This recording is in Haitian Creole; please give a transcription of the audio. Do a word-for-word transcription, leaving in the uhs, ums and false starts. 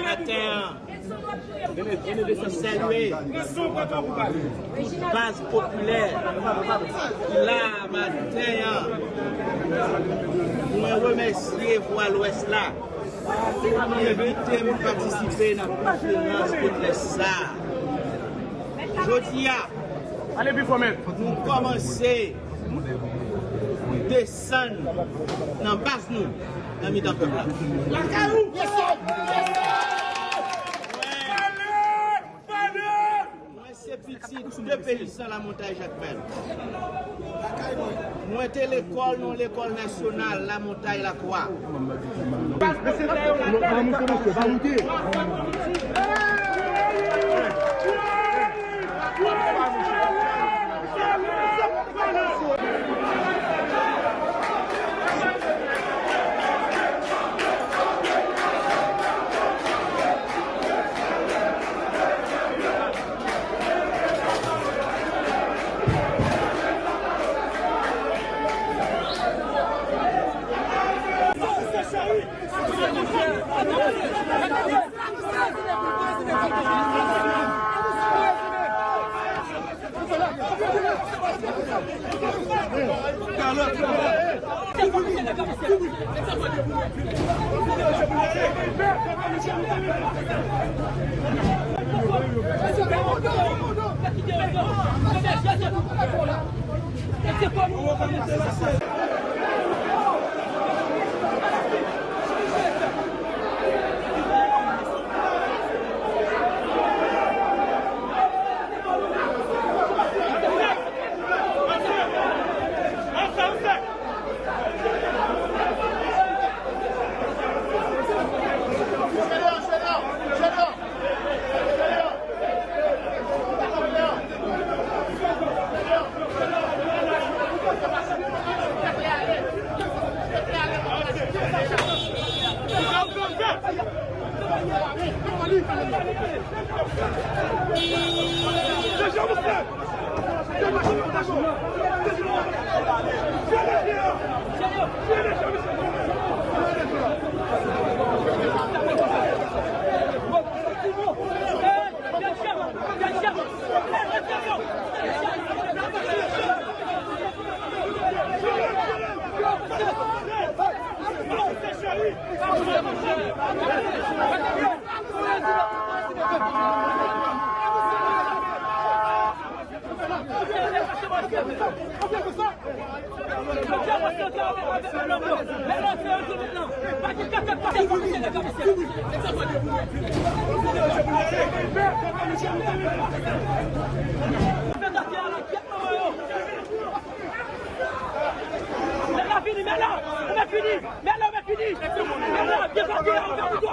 Maten an, nou salye tout baz popilè ki la maten an. Mwen remèsye Vwa Lwès la ki envite m patisipe nan konferans Potlès sa. Jodi a, nou kòmanse desann nan baz nou, nan mitan pèp la. Lakay ou! Mwen se pitit de peyizan Lamontay Jakmèl. Mwen te lekòl nan lekòl nasyonal Lamontay Lakwa. Mèt la fini, mèt la! Ou mèt fini! Mèt la, ou mèt fini! Mèt la, byen pase la, ou fè kouto!